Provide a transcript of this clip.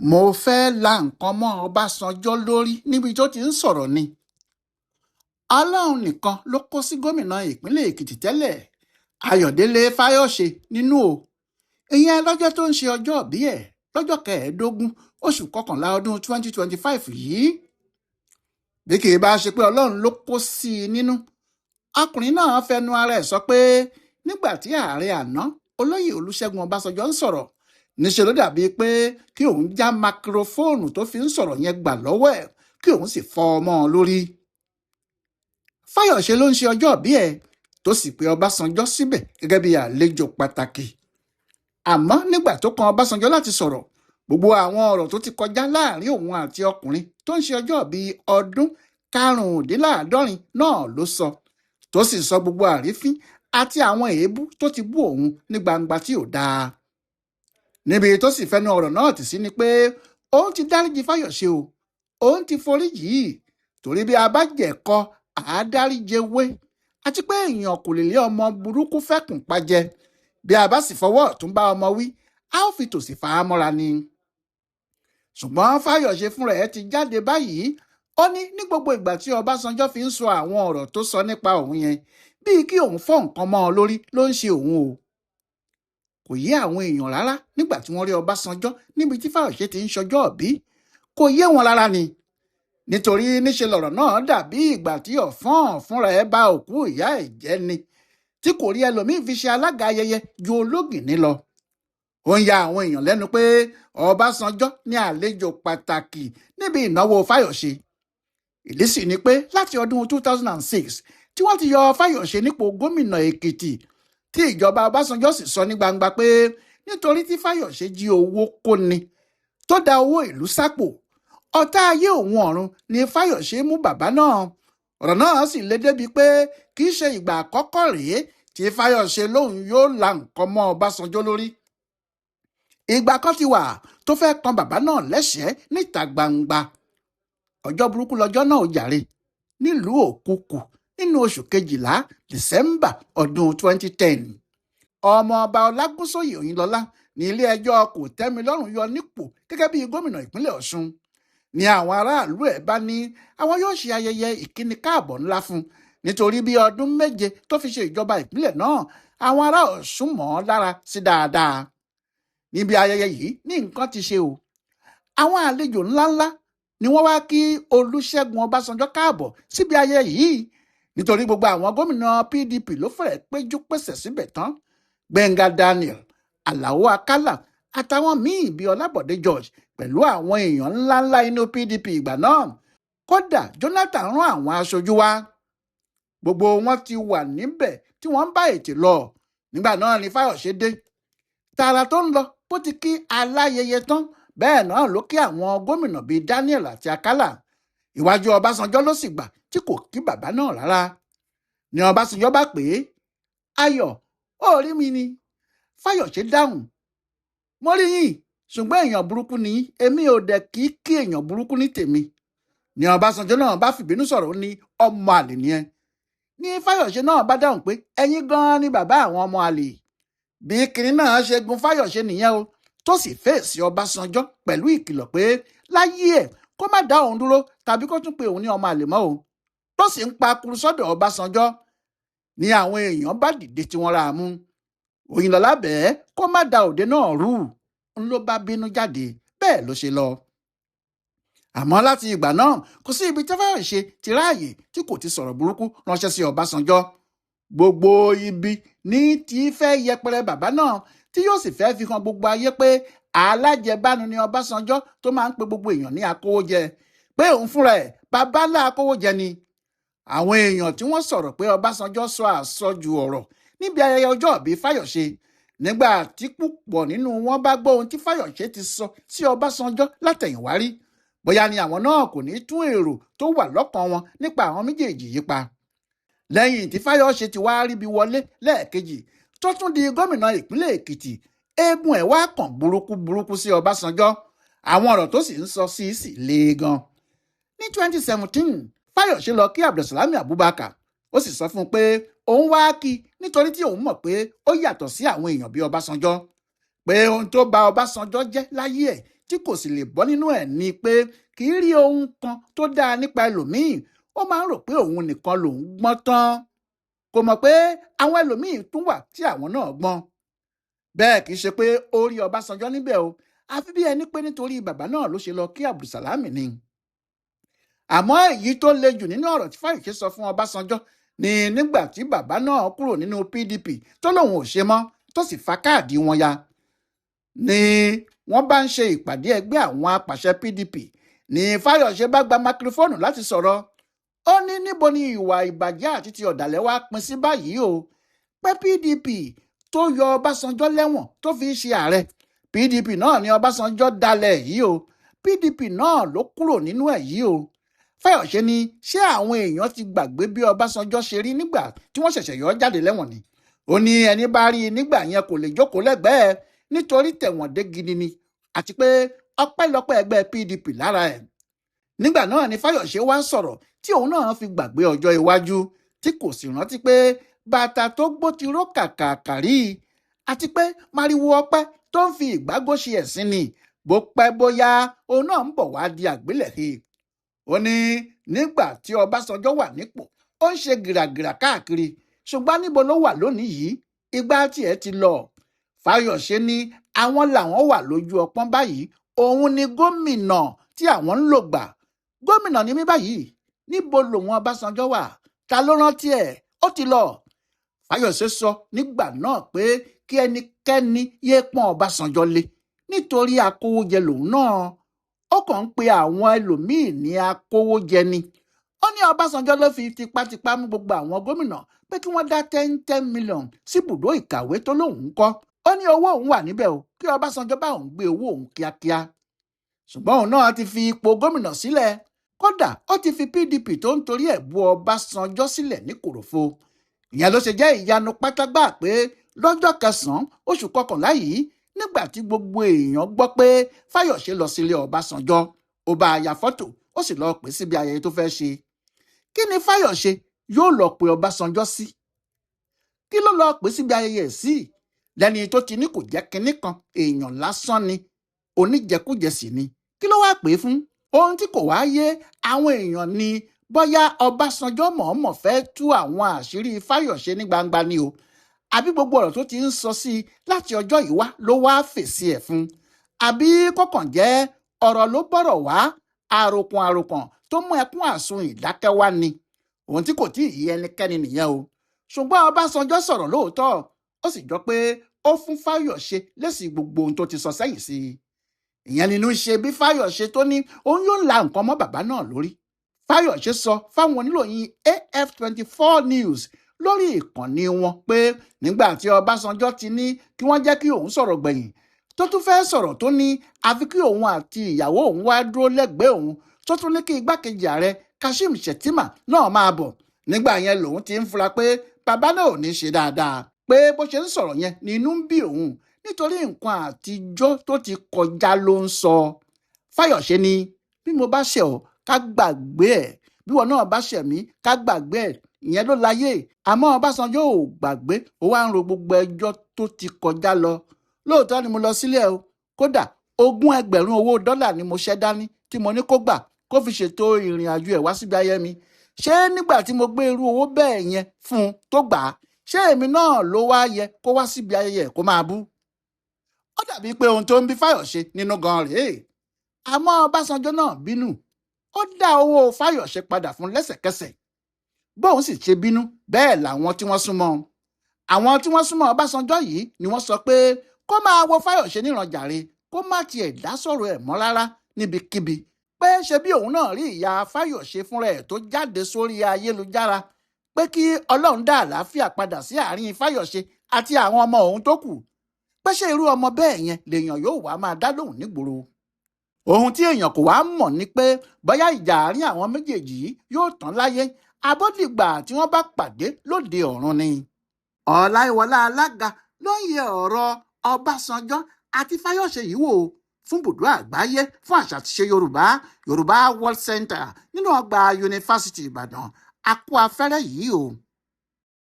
Mo fẹ́ẹ́ la nǹkan mọ́ Ọbásanjọ́ lórí níbi tó ti ń sọ̀rọ̀ ni. Ọlọ́run nìkan ló kó sí gómìnà ìpínlẹ̀ Èkìtì tẹ́lẹ̀, Ayọ̀dẹ̀lẹ̀ Fáyọ̀ṣe, nínú o. Ìyẹn lọ́jọ́ tó ń ṣe ọjọ́òbí ẹ̀ lọ́jọ́ 15 oṣù kọkànlá ọdún 2025 yìí. Bí kì í bá ṣe pé Ọlọ́run ló kó sí i nínú. Ọkùnrin náà fẹnu ara ẹ̀ sọ pé nígbà tí ààrẹ àná, Olóyè Olúṣẹ́gun Ọbásanjọ́, ń sọ̀rọ̀, níṣẹ́ ló dàbíi pé kí òun já máikrófóònù tó fi ń sọ̀rọ̀ yẹn gbà lọ́wọ́ ẹ̀, kí òun sì fọ́ ọ mọ́ ọ lórí. Fáyọ̀ṣe ló ń ṣe ọjọ́òbí ẹ̀, tó sì pe Ọbásanjọ́ síbẹ̀ gẹ́gẹ́ bí àlejò pàtàkì. Àmọ́ nígbà tó kan Ọbásanjọ́ láti sọ̀rọ̀, gbogbo àwọn ọ̀rọ̀ tó ti kọjá láàrin òun àti ọkùnrin tó ń ṣe ọjọ́òbí ọdún 75 náà ló sọ, tó sì sọ gbogbo àrífín àti àwọn èébú tó ti bú òun ní gbangba tí ò dáa. Níbi tó sì fẹnu ọ̀rọ̀ náà tì sí ni pé òun ti dáríjì Fáyọ̀ṣe o, òun ti foríjì í, torí bí a bá jẹ̀kọ, àádáríjewé, àti pé èèyàn kò lè lé ọmọ burúkú fẹ́kùn pajẹ. Bí a bá sì fọwọ́ ọ̀tún bá ọmọ wí, a ó fi tòsì fà á mọ́ra ni. Ṣùgbọ́n Fáyọ̀ṣe fúnra ẹ̀ ti jáde báyìí. Ó ní ní gbogbo ìgbà tí Ọbásanjọ́ fi ń sọ àwọn ọ̀rọ̀ tó sọ nípa òun yẹn, bíi kí òun fọ́ nǹkan mọ́ ọ lórí ló ń ṣe òun o. Kò yé àwọn èèyàn rárá nígbà tí wọ́n rí Ọbásanjọ́ níbi tí Fáyọ̀ṣe ti ń ṣọjọ́ òbí. Kò yé wọn rárá ni, nítorí níṣe lọ̀rọ̀ náà dàbí ìgbà tí ọ̀fọ́n fúnra ẹ̀ bá òkú ìyá ẹ̀ jẹ́ ni, tí kò rí ẹlòmíín fi ṣe alága ayẹyẹ ju ológìnní lọ. Ó ń ya àwọn èèyàn lẹ́nu pé Ọbásanjọ́ ní àlejò pàtàkì níbi ìnáwó Fáyọ̀ṣe. Ìdí sì ni pé láti ọdún 2006 tí wọ́n ti yọ Fáyọ̀ṣe nípò gómìnà Èkìtì, tí ìjọba Ọbásanjọ́ sì sọ ní gbangba pé nítorí tí Fáyọ̀ṣe jí owó kó ni, tó da owó ìlú sápò, ọ̀tá ayé òun ọ̀run ni Fáyọ̀ṣe mú bàbá náà. Ọ̀rọ̀ náà sì lé débi pé kì í ṣe ìgbà àkọ́kọ́ rèé tí Fáyọ̀ṣe lòun yóò la nǹkan mọ́ Ọbásanjọ́ lórí. Ìgbà kan ti wà tó fẹ́ kan bàbá náà lẹ́sẹ̀ẹ́ níta gbangba. Ọjọ́ burúkú lọ́jọ́ náà ó jàre, nílùú Òkùkù, nínú oṣù kejìlá, December ọdún 2010. Ọmọọba Ọlágúnsóyè Òyìnlọ́lá ní ilé-ẹjọ́ kò-tẹ́mi-lọ́rùn yọ nípò gẹ́gẹ́ bí gómìnà ìpínlẹ̀ Ọ̀ṣun. Ní àwọn aráàlú ẹ̀ bá ní àwọn yóò ṣe ayẹyẹ ìkíni káàbọ̀ ńlá fún, nítorí bí ọdún 7 tó fi ṣe ìjọba ìpínlẹ̀ náà, àwọn ará Ọ̀ṣun mọ̀ ọ́n lára sí dáadáa. Níbi ayẹyẹ yìí ní nǹkan ti ṣe o. Àwọn àlejò ńláńlá ni wọ́n wá kí Olúṣẹ́gun Ọbásanjọ́ káàbọ̀ síbi ayẹyẹ yìí, nítorí gbogbo àwọn gómìnà PDP ló fẹ́rẹ̀ péjú pèsè síbẹ̀ tán: Gbẹ̀ngà Daniel, Alao Akala àtàwọn míì bíi Ọlábọ̀dé George, pẹ̀lú àwọn èèyàn ńláńlá inú PDP ìgbà náà. Kódà Jonathan rán àwọn aṣojú wá. Gbogbo wọn ti wà níbẹ̀ tí wọ́n ń bá ètè lọ. Nígbà náà ni Fáyọ̀ṣe dé. Tààrà tó ń lọ, bó ti kí aláyẹyẹ tán, bẹ́ẹ̀ náà ló kí àwọn gómìnà bíi Daniel àti Akala. Ìwájú Ọbásanjọ́ ló sì gbà, tí kò kí bàbá náà rárá. Ni Ọbásanjọ́ bá pè é, "Ayọ̀, ó rí mi ni?" Fáyọ̀ṣe dáhùn, "Mo rí yín, ṣùgbọ́n èèyàn burúkú ni, èmi ò dẹ̀ kí kí èèyàn burúkú ní tèmi." Ni Ọbásanjọ́ náà bá fìbínú sọ̀rọ̀, ó ní, "Ọmọ àlè ni ẹ." Ní Fáyọ̀ṣe náà bá dáhùn pé ẹ̀yin gan-an ni bàbá àwọn ọmọ àlè. Bí kinní náà ṣe gun Fáyọ̀ṣe nìyẹn o, tó sì fèsì Ọbásanjọ́ pẹ̀lú ìkìlọ̀ pé láyé ẹ̀, kó má dá òun dúró tàbí kó tún pe òun ní ọmọ àlè mọ́ o, tó sì ń pa kuru sọ́dọ̀ Ọbásanjọ́. Ní àwọn èèyàn bá dìde tí wọ́n ra mú Òyìnlọ́lá bẹ́ẹ̀ kó má da òde náà rú, ń ló bá bínú jáde, bẹ́ẹ̀ ló ṣe lọ. Àmọ́ láti ìgbà náà, kò sí ibi tí Fáyọ̀ṣe ti ráàyè tí kò ti sọ̀rọ̀ burúkú ránṣẹ́ sí Ọbásanjọ́. Gbogbo ibi ní tí fẹ́ yẹpẹrẹ bàbá náà, tí yóò sì fẹ́ fi hàn gbogbo ayé pé alájẹbánu ni Ọbásanjọ́ tó máa ń pe gbogbo èèyàn ní akówójẹ, pé òun fúnra ẹ̀ bàbá ńlá akówójẹ ni. Àwọn èèyàn tí wọ́n sọ̀rọ̀ pé Ọbásanjọ́ sọ àsọjù ọ̀rọ̀ níbi ayẹyẹ ọjọ́ ìbí Fáyọ̀ṣe, nígbà tí púpọ̀ nínú wọn bá gbọ́ ohun tí Fáyọ̀ṣe ti sọ sí Ọbásanjọ́ látẹ̀yìnwá rí, bóyá ni àwọn náà kò ní tún èrò tó wà lọ́kàn wọn nípa àwọn méjèèjì yí pa. Lẹ́yìn tí Fáyọ̀ṣe ti wá ríbi wọlé lẹ́ẹ̀kejì, tó tún di gómìnà ìpínlẹ̀ Èkìtì, eegun ẹ̀ wá kàn burúkú burúkú sí Ọbásanjọ́. Àwọn ọ̀rọ̀ tó sì ń sọ sí sì le gan. Ní 2017, Fáyọ̀ṣe lọ kí Abdulsalami Abubakar. Ó sì sọ fún un pé òun wá kí nítorí tí òun mọ̀ pé ó yàtọ̀ sí àwọn èèyàn bíi Ọbásanjọ́, pé ohun tó bà Ọbásanjọ́ jẹ́ láyé ẹ̀ tí kò sì lè bọ́ nínú ẹ̀ ni pé kì í rí ohun kan tó dáa nípa ẹlòmíì. Ó máa ń rò pé òun nìkan lòún gbọ́n tán, kò mọ̀ pé àwọn ẹlòmíì tún wà tí àwọn náà gbọ́n. Bẹ́ẹ̀ kì í ṣe pé ó rí Ọbásanjọ́ níbẹ̀ o, àfi bí ẹni pé nítorí bàbá náà ló ṣe lọ kí Abdulsalami ni. Àmọ́ èyí tó le jù nínú ọ̀rọ̀ tí Fáyọ̀ṣe sọ fún Ọbásanjọ́ ni nígbà tí bàbá náà kúrò nínú PDP tó lóun ò ṣe mọ́, tó sì fa káàdì wọn ya, ni wọ́n bá ń ṣe ìpàdé ẹgbẹ́ àwọn apàṣẹ PDP ní Fáyọ̀ṣe bá gba máikrófóònù láti sọ̀rọ̀. Ó ní níbo ni ìwà ìbàjẹ́ àti ti ọ̀dàlẹ̀ wá pín sí báyìí o, pé PDP tó yọ Ọbásanjọ́ lẹ́wọ̀n tó fi ṣe ààrẹ, PDP náà ni Ọbásanjọ́ dalẹ̀ yìí o, PDP náà ló kúrò nínú ẹ̀ yìí o. Fáyọ̀ṣe ni ṣé àwọn èèyàn ti gbàgbé bí Ọbásanjọ́ ṣe rí nígbà tí wọ́n ṣẹ̀ṣẹ̀ yọ ọ́ jáde lẹ́wọ̀n ni? Ó ní ẹni bá rí i nígbà yẹn kò lè jókòó lẹ́gbẹ̀ẹ́ nítorí tẹ̀wọ̀n dé gidi ni, àti pé ọpẹ́lọpẹ́ ẹgbẹ́ PDP lára ẹ̀. Nígbà náà ni Fáyọ̀ṣe wá sọ̀rọ̀ tí òun náà fi gbàgbé ọjọ́ iwájú, tí kò sì rántí pé bàtà tó gbó ti ró kàkàkàrí, àti pé mariwo ọpẹ́ tó ń fi ìgbágó ṣe ẹ̀sín ni, bó pẹ́ bóyá òun náà ń bọ̀ wá di àgbélẹ̀he. Ó ní nígbà tí Ọbásanjọ́ wà nípò ó ń ṣe gìràgìrà káàkiri, ṣùgbọ́n níbo ló wà lónìí yìí? Ìgbà tiẹ̀ ti lọ. Fáyọ̀ṣe ní àwọn làwọn wà lójú ọpọ́n báyìí, òun ni gómìnà tí àwọn ń lò gbà. Gómìnà ni mí báyìí, níbo lòun Ọbásanjọ́ wà? Ta ló rántí ẹ̀? Ó ti lọ. Fáyọ̀ṣe sọ nígbà náà pé kí ẹnikẹ́ni yéé pọ́n Ọbásanjọ́ lé nítorí akówójẹ lòun náà, ó kàn ń pe àwọn ẹlòmíín ní akówójẹ ni. Ó ní Ọbásanjọ́ ló fi tipátipá mú gbogbo àwọn gómìnà pé kí wọ́n dá 10-10 million síbùdó ìkàwé tó lóun ń kọ́. Ó ní owó òun wà níbẹ̀ o, kí Ọbásanjọ́ bá òun gbé owó òun kíákíá. Ṣùgbọ́n òun náà ti fi ipò gómìnà sílẹ̀, kódà ó ti fi PDP tó ń torí ẹ̀ bú Ọbásanjọ́ sílẹ̀ ní kòròfo. Ìyẹn ló ṣe jẹ́ ìyanu pátágbà pé lọ́jọ́ kẹsàn-án oṣù kọkànlá yìí, nígbà tí gbogbo èèyàn gbọ́ pé Fáyọ̀ṣe lọ sílé Ọbásanjọ́, ó bá a ya fọ́tò, ó sì lọ pè síbi ayẹyẹ tó fẹ́ ṣe. Kí ni Fáyọ̀ṣe yóò lọ pe Ọbásanjọ́ sí? Kí ló lọ pè síbi ayẹyẹ sí? Lẹ́ni tó ti ní kò jẹ́ kinní kan, èèyàn lásán ni, oníjẹkújẹ sì ni. Kí ló wá pè fún? Ohun tí kò wá yé àwọn èèyàn ni bóyá Ọbásanjọ́ mọ̀ọ́mọ̀ fẹ́ tú àwọn àṣírí Fáyọ̀ṣe ní gbangba ni o, àbí gbogbo ọ̀rọ̀ tó ti ń sọ sí i láti ọjọ́ yìí wá ló wá fèsì ẹ̀ fún, àbí kọ̀ọ̀kan jẹ́ ọ̀rọ̀ ló bọ̀rọ̀ wá, àròkàn àròkàn tó mú ẹkún àsun ìdákẹ́ wá ni. Ohun tí kò tí ì yé ẹnikẹ́ni nìyẹn o. Ṣùgbọ́n Ọbásanjọ́ sọ̀rọ̀ lóòótọ́, ó sì jọ pé ó fún Fáyọ̀ṣe lésì gbogbo ohun tó ti sọ sẹ́yìn sí i. Ìyẹn nínú ṣe bí Fáyọ̀ṣe tó ní òun yóò la nǹkan mọ́ bàbá náà lórí. Fáyọ̀ṣe sọ fáwọn oníròyìn AF24 News lórí ìkànnì wọn pé nígbà tí Ọbásanjọ́ ti ní kí wọ́n jẹ́ kí òun sọ̀rọ̀ gbẹ̀yìn, tó tún fẹ́ sọ̀rọ̀ tó ní àfi kí òun àti ìyàwó òun wá dúró lẹ́gbẹ̀ẹ́ òun, tó tún ní kí igbákejì ààrẹ Kashim Shettima náà máa bọ̀. Nígbà yẹn lòun ti ń fura pé bàbá náà ò ní ṣe dáadáa, pé bó ṣe ń sọ̀rọ̀ yẹn ni inú ń bí òun nítorí nǹkan àtijọ́ tó ti kọjá ló ń sọ. Fáyọ̀ṣe ni bí mo bá ṣẹ̀ ọ́ ká gbàgbé ẹ̀, bí wọn náà bá ṣẹ̀ mí ká gbàgbé ẹ̀, ìyẹn ló láyé. Àmọ́ Ọbásanjọ́ ò gbàgbé, ó wá ń ro gbogbo ẹjọ́ tó ti kọjá lọ. Lóòótọ́ ni mo lọ sílẹ̀ o, kódà 20,000 owó dọ́là ni mo ṣẹ́ dání tí mo ní kó gbà kó fi ṣètò ìrìn àjò ẹ̀ wá síbi ayé mi. Ṣé nígbà tí mo gbé irú owó bẹ́ẹ̀ yẹn fún un tó gbà á, ṣé èmi náà ló wá yẹ kó wá síbi ayẹyẹ kó máa bú? Ó dàbí pé ohun tó ń bí Fáyọ̀ṣe nínú gan rèé. Àmọ́ Ọbásanjọ́ náà bínú, ó dá owó Fáyọ̀ṣe padà fún lẹ́sẹ̀kẹsẹ̀. Bóun sì ṣe bínú bẹ́ẹ̀ làwọn tí wọ́n súnmọ́. Àwọn tí wọ́n súnmọ́ Ọbásanjọ́ yìí ni wọ́n sọ pé kó máa wo Fáyọ̀ṣe níran jàre, kó má tiẹ̀ dá sọ̀rọ̀ ẹ̀ mọ́ rárá níbikíbi, pé ṣe bí òun náà rí ìyá Fáyọ̀ṣe fúnra ẹ̀ tó jáde sórí ayélujára pé kí Ọlọ́run dá àlàáfíà padà sí àárín Fáyọ̀ṣe àti àwọn ọmọ òun tó kù, pé ṣé irú ọmọ bẹ́ẹ̀ yẹn lèèyàn yóò wá máa dá lóhùn nígboro. Ohun tí èèyàn kò wá mọ̀ ni pé bóyá ìjà àárín àwọn méjèèjì yìí yóò tán láyé, abódìgbà tí wọ́n bá pàdé lóde ọ̀run ni. Ọláìwọlá Alága ló ń yẹ ọ̀rọ̀ Ọbásanjọ́ àti Fáyọ̀ṣe yìí wò fún bùdó àgbáyé fún àṣà àti ìṣe Yorùbá, Yorùbá World Center nínú ọgbà Yunifásítì Ìbàdàn. A kú afẹ́rẹ́ yìí o.